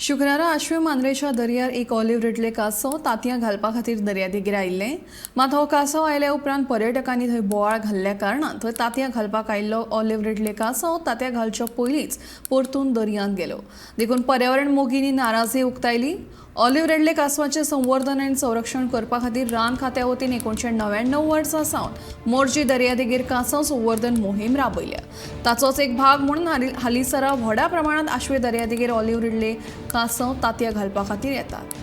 शुक्रारा आश्वे मांद्रेच्या दर्यार एक ऑलिव्ह रिडले कांसव तांतयां घालपा खातीर दर्यादेगेर आयिल्लें. मात हो कांसव आयल्या उपरांत पर्यटकांनी थंय बोवाळ घाल्ल्या कारणान थंय तांतयां घालपाक आयिल्लो ऑलिव्ह रिडले कांसव तांतयां घालच्या पयलींच परतून दर्यांत गेलो. देखून पर्यावरण मोगींनी नाराजी उक्तायली. ऑलिव्ह रिडले कांसवाचें संवर्धन आनी संरक्षण करपा खातीर रान खात्या वतीन 1999 वर्सा सावन मोरजी दर्यादेगेर कांसव संवर्धन मोहीम राबयल्या. ताचोच एक भाग म्हणून हालींसरा व्हडा प्रमाणांत आश्वे दर्यादेगेर ऑलिव्ह रिडले कांसव तांतयां घालपा खातीर येतात.